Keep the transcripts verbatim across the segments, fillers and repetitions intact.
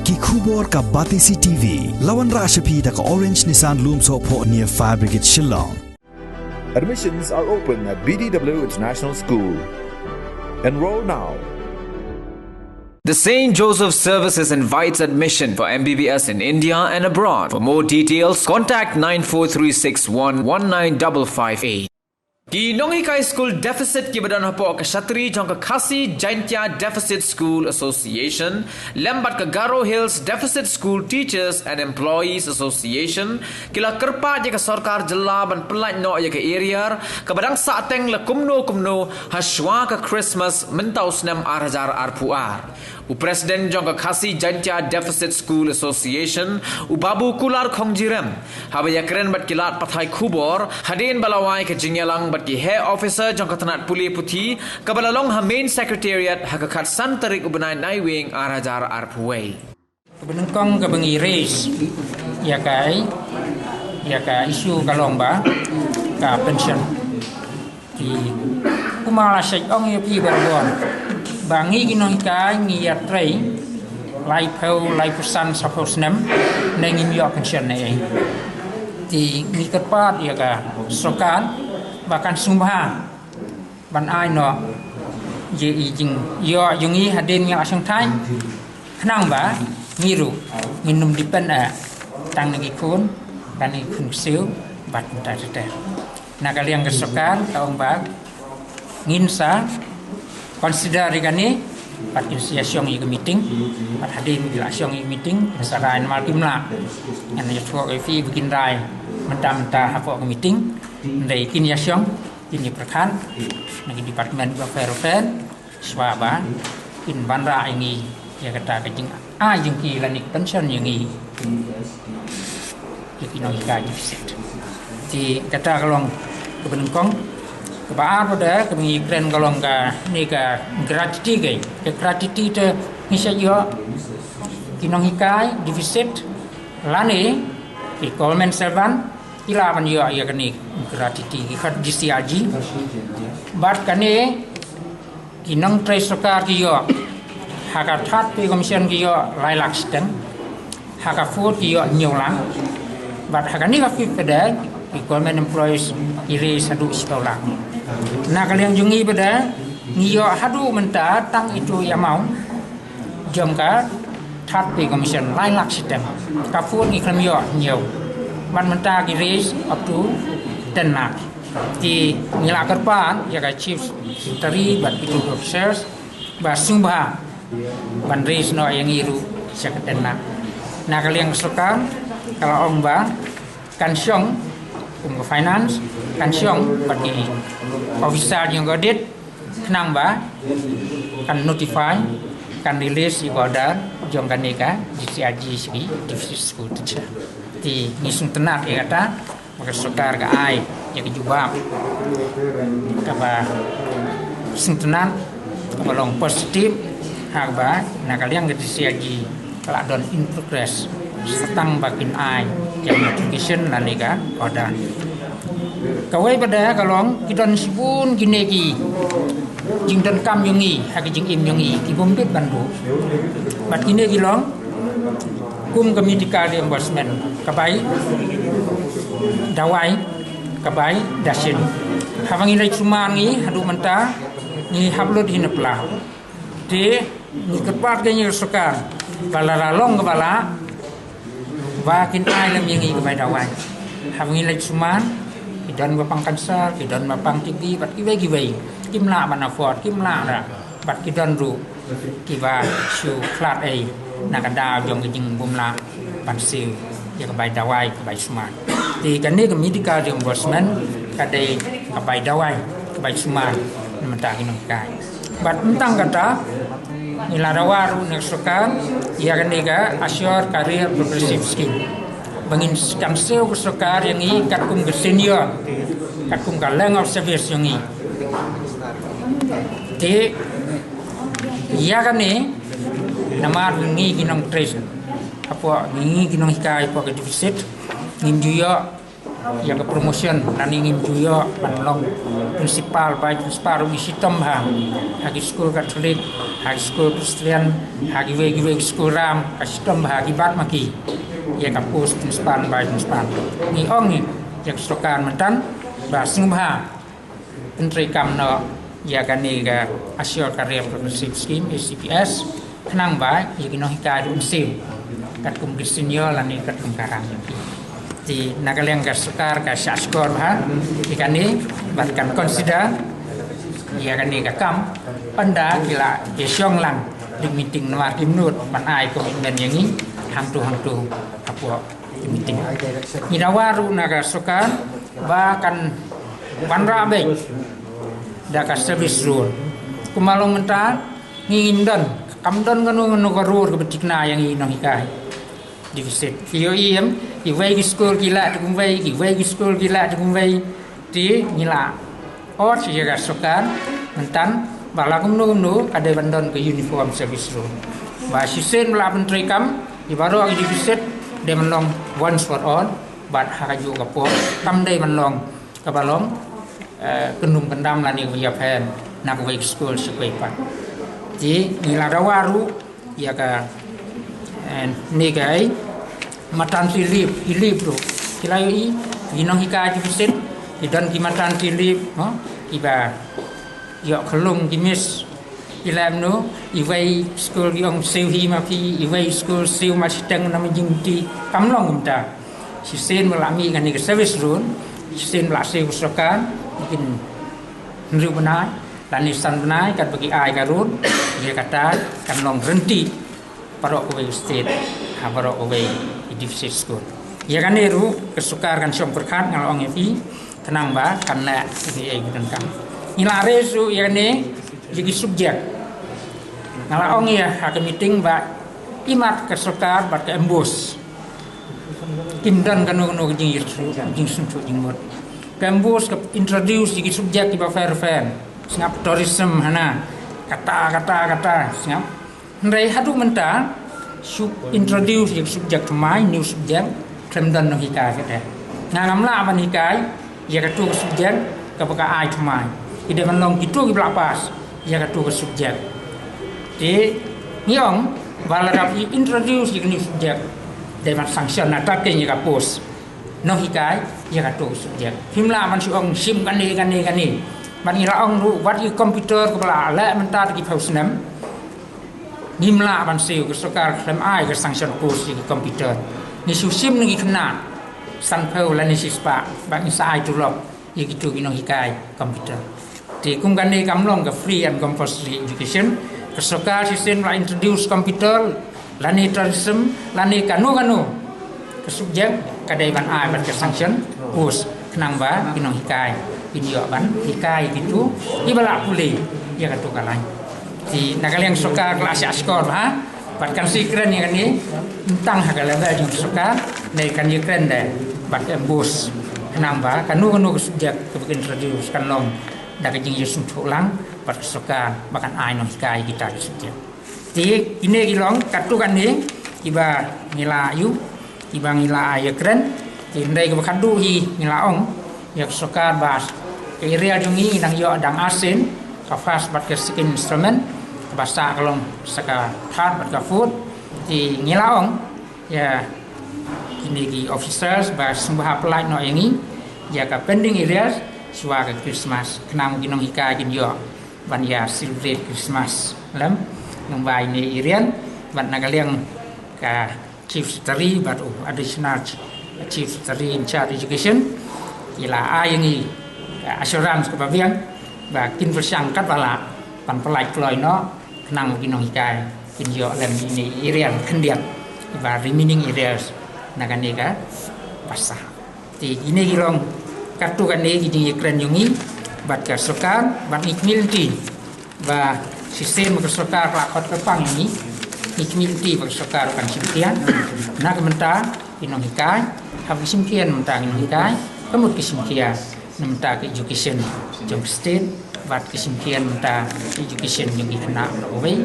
Ki khubor ka Batesi T V. La wanrah sha phi da ka Orange Nissan Lumsohphoh near Fire Brigade Shillong. Admissions are open at B D W International School. Enroll now. The Saint Joseph Services invites admission for M B B S in India and abroad. For more details, contact nine four three six one one nine double five eight. Ki nonghikai skul deficit kiba don hapoh ka shatri jong ka Khasi Jaintia Deficit School Association lem bad ka Garo Hills Deficit School Teachers and Employees Association ki la kyrpad ïa ka sorkar jylla ban pyllait noh ïa ka arrear kaba dang sahteng la kumno kumno ha shwa ka Christmas mynta u snem ar hajar arphew ar. U President jong ka Khasi Jaintia Deficit School Association, u Babu Kular Khongjirem, haba ïakren bad ki lad pathai khubor hadien ba la wai ka jingïalang bad ki heh officer jong ka tnat pule puthi kaba la long ha Main Secretariat ha ka khatsan tarik u bnai Naiwieng ar hajar arphew wei. Kaba nyngkong kaba ngi raise ïa ka, ïa ka issue ka long ba ka pension. Ki, kumba la shu ong ïa phi baroh ba ngi ki nonghikai ngi ïatrei laiphew, laiphew san, saphew snem ne ngim ïoh pension ne ei. Te ngi kyrpad ïa ka sorkar ba kan sngewbha ban ai noh ïa i jingïoh jong ngi hadien ngi la shongthait, khnang ba ngi ruh ngin ym depend eh tang na ki khun, tang na ki khun ksiew bad kumta ter ter. Na ka liang ka sorkar ka ong ba ngin sa consider ïa kane bad kin sa ïa shong ïa ka meeting. Bad hadien ki la shong ïa ka meeting kin sa rai namar kim lah. Ngan ïathuh ïa phi ba kin rai mynta mynta hapoh ka meeting. Hynrei kin ïa shong, kin ïa pyrkhat na ki department bapher bapher. Shuwa ba kin wanrah ïa ngi ïa kata ka jingai jong ki lane ka pension ïa ngi, ïa ki nonghikai deficit. Te kata ka long kaba nyngkong. Kaba ar pat de kaba ngi kren ka long kane ka gratuity, ka gratuity te ngi sa ïoh ki nonghikai deficit lane ki government servant ki lah ban ïoh ïa kane gratuity, ki khot G C R G. Bad kane ki nongtrei sorkar ki ïoh, ha ka Third Pay Commission ki ïoh lai lak shiteng, ha ka Fourth ki ïoh hynñiew lak, bad ha kane ka Fifth pat de ki government employees ki raise haduh shiphew lak. Na ka liang jong ngi pat de ngi ïoh haduh mynta tang itu ïa amount jong ka Third Pay Commission lai lak shiteng. Ka Fourth ngi khlem ïoh hynñiew. Bad mynta ki raise up to ten lak. Te ngi la kyrpad ïa ka Chief Secretary bad ki officers ba sngewbha ban raise noh ïa ngi ruh sha ka ten lak. Na ka liang ka sorkar ka la ong ba kan shong kum ka finance, kan shong bad ki officer jong ka audit, khnang ba kan notify, kan release ïa ka order jong kane ka G C R G sha ki deficit school teacher. Te ngi sngewtynnat ïa kata ba ka sorkar ka ai ïa ka jubab kaba sngewtynnat, kaba long positive, ha kaba na ka liang ka G C R G ka la don in progress, sa tang ba kin ai ka notification lane ka order. Kawei pat de ka long ki don shibun kine ki jingdonkam jong ngi ha ki jingim jong ngi ki bym bit ban buh. Bad kine ki long kum ka medical reimbursement, ka bai dawai, ka bai dashin. Haba ngi leit sumar ngi haduh mynta ngi hap lut hi na pla. Te ngi kyrpad ka ïa ka sorkar ba lada long kaba lah ba kin ai lem ïa ngi ka bai dawai. Haba ngi leit sumar ki don ba pang cancer, ki don ba pang T B bad kiwei kiwei, kim lah ban afford, kim lah da, bad ki don ruh kiba shu khlad ei na ka daw jong ka jingbymlah ban siew ïa ka bai dawai, ka bai sumar. Te kane ka medical reimbursement ka dei ka bai dawai, ka bai sumar na ka bynta ki nonghikai. Bad tang kata ngi la dawa ruh na ka sorkar ïa kane ka Assure Career Progressive Scheme ba ngin kan siew ka sorkar ïa ngi katkum ka tenure, katkum ka length of service jong ngi. Te ïa kane namar ngi ki nongtrei hapoh, ngi ki nonghikai hapoh ka deficit, ngim ju ïoh Ïa ka promotion lane ngim ju ïoh ban long principal, vice principal ruh ngi shitom bha ha ki skul Katholik, ha ki skul Khristian, ha kiwei kiwei ki skul ram, ka shitom bha ki bad ma ki ïa ka post principal, vice principal. Ngi ong ïa ka sorkar mynta ba sngewbha pyntreikam noh ïa kane ka Assured Career Progressive Scheme, A C P S, khnang ba ïa ki nonghikai ruh siew katkum ki senior lane katkum ka rang ïa ki. Te na ka liang ka sorkar ka shah shkor bha ïa kane bad kan consider ïa kane ka kam, ynda ki la ïa shong lang ïa ki meeting, namar kim nud ban ai commitment ïa ngi hangto hangto hapoh ki meeting. Ngi dawa ruh na ka sorkar ba kan wanrah beit da ka service road. Kumba long mynta ngi ngim don, kam don kano kano ka road kaba thikna ïa ngi nonghikai. Deficit. Ki ïohi em, kiwei ki skul ki lah te kumwei, kiwei ki skul ki lah te kumwei. Te ngi la ot ïa ka sorkar mynta ba la kumno kumno ka dei ban don ka uniform service road. Ba shisien ba la pyntreikam ïa baroh ki deficit, dei ban long once for all. Bad ha kajuh ka por kam dei ban long kaba long, eh, kyndum kyndam lane kaba ïapher na kawei ka skul sha kawei pat. Te ngi la dawa ruh ïa ka, eh, ne ka, eh, maternity leave, ki leave ruh. Ki la ïohi ki nonghikai ki deficit, ki don ki maternity leave, no? Kiba ïoh khlung ki miss. Ki lem no, iwei skul ki ong siew hi ma phi, iwei skul siew ma shiteng, namar jingti kam long kumta. Shisien ba la mih kane ka service road, shisien ba la siew ka sorkar, kin hynriew bnai lane san bnai katba ki ai ka road, ïa kata kan long ryntih baroh kawei ka state ha baroh kawei ki deficit skul. Ïa kane ruh ka sorkar kan shong pyrkhat, nga la ong ïa phi, khnang ba kan leh ïa ki ei ki donkam. Ngi la raise ruh ïa kane ïa ki subject. Nga la ong ïa ha ka meeting ba imat ka sorkar bad ka MBOSE kim don kano kano ka jing, jingsngewthuh jingmut. Ka MBOSE ka introduce ïa ki subject kiba pher pher. Sngap tourism hana, kata kata kata, sngap. Hynrei haduh mynta shu introduce ïa ka subject thymmai, new subject, khlem don nonghikai kata. Nga ngam lah ban hikai ïa katu ka subject kaba ka ai thymmai. Ki dei ban long kitu kiba la pass ïa katu ka subject. Te ngi ong ba lada phi introduce ïa ka new subject, dei ban sanction na ta keiñ ïa ka post nonghikai ïa katu ka subject. Phim lah ban shu ong shim kane kane kane. Bad ngi la ong ruh wat ïa ka computer kaba la leh mynta da ki phew snem. Ngim lah ban siew, ka sorkar khlem ai ka sanction post ïa ki computer. Ngi shu shim na ki khynnah sanphew lane shispah ba ngin sa ai tulop ïa kitu ki nonghikai computer. Te kum kane kam long ka free and compulsory education, ka sorkar shisien ba la introduce computer lane tourism lane kano kano ka subject ka dei ban ai bad ka sanction post khnang ba ki nonghikai kin ïoh ban hikai kitu kiba la pule ïa katu ka lain. Te na ka liang sorkar ka la shah shkor bha bad kan sa ïakren ïa kane, ym tang ha ka level jong sorkar, ne kan ïakren de bad ka MBOSE khnang ba kano kano ka subject kaba ka introduce kan long da ka jingïasngewthuh lang bad ka sorkar ba kan ai nonghikai kita ki subject. Te kine ki long katto katne kiba ngi la ïoh, kiba ngi la ïakren. Te hynrei kaba khadduh hi ngi la ong ïa ka sorkar ba ka area jong ngi ngi dang ïoh dang arsien, ka first bad ka second installment, kaba sah ka long sa ka third bad ka fourth. Te ngi la ong ïa kine ki officers ba sngewbha pynlait noh ïa ngi ïa ka pending arrears shuwa ka Christmas, khnang ki nonghikai kin ïoh ban ïa celebrate Christmas lem. Ngi bai ne i rian bad na ka liang ka Chief Secretary bad u Additional Ch-, Chief Secretary in charge Education ki la ai ïa ngi ka assurance kaba biang ba kin pyrshang katba lah ban pynlait kloi noh, khnang ki nonghikai kin ïoh lem ine i rian khyndiat ba remaining arrears na kane ka basa. Te ine ki long katto katne ki jingïakren jong ngi bad ka sorkar, bad ngi khmih lynti ba shisien ba ka sorkar ka la khot kyrpang ïa ngi, ngi khmih lynti ba ka sorkar kan shim khia na ka bynta ki nonghikai, haba ki shim khia na ka bynta ki nonghikai, ka mut ka shim khia na ka bynta ka education jong ka state bad ka shim khia na ka bynta ka education jong ki khynnah baroh kawei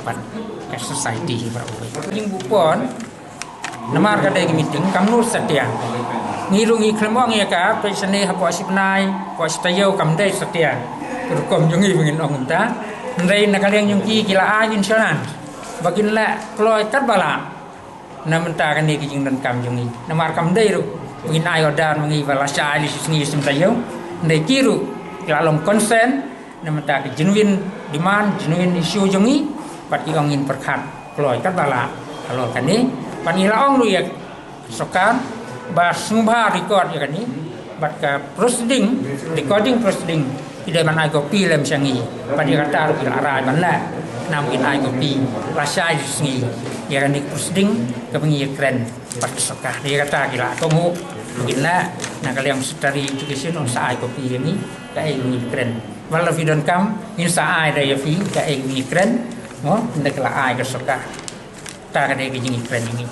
bad ka society baroh kawei. Jingbuh pon namar ka dei ka meeting, kam nud satia. Ngi ruh ngi khlem ong ïa ka, peit shane hapoh shi bnai, hapoh shi taïew kam dei satia. Rukom jong ngi ba ngin ong kumta. Hynrei na ka liang jong ki ki la ai insurance ba kin leh kloi katba lah na mynta kane ka jingdonkam jong ngi. Namar kam dei ruh ba ngin ai order ma ngi ba lashai lai shi sngi shi taïew. Hynrei ki ruh ki la long concern na mynta ka genuine demand, genuine issue jong ngi, bad ki ong ngin pyrkhat kloi katba lah halor kane. Bad ngi la ong ruh ïa ka sorkar ba sngewbha record ïa kane, bad ka proceeding, recording proceeding, ki dei ban ai copy lem sha ngi. Bad ïa kata ruh ki la rai ban leh, namar kin ai copy lashai shi sngi ïa kane ka proceeding kaba ngi ïakren bad ka sorkar. Ïa kata ki la kohnguh, kin leh, na ka liang Secretary Education un sa ai copy ïa ngi kaei ba ngi kren. Wat la phi donkam, ngin sa ai da ïa phi kaei ba ngi kren. Mo, ynda ka la ai ka sorkar. Ta ka dei ka jingkren ïa ngi.